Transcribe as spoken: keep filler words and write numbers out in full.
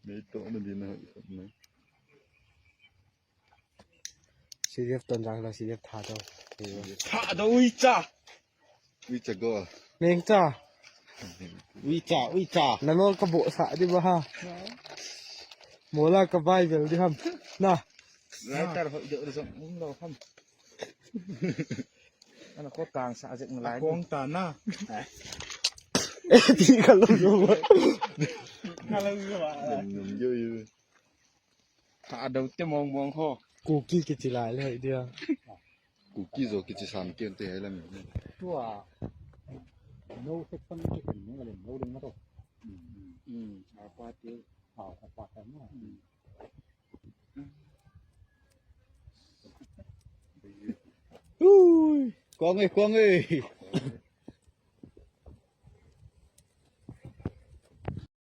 Mei to na din na. C D F Tonzang la C D F Thadou. Thadou uicha. Uicha go. Mengcha. Uicha, uicha. Nanol ka bo sa di ba ha. Mola ka bai bel di ham. Na. Writer ho jo so um lo ham. Ana ko kang sa jek nalai. Kong ta na. Ti ka lo lo. Ka lo lo. Num jo yo. Thadou te mong mong ho. Kuki kichi lai le dia. Kuki jo kichi sam ken te hai lam. Tua. No section ke ni le no ding ma to. Hmm. Apa te. Ah, apa ta na. Ui, kong ơi, kong ơi.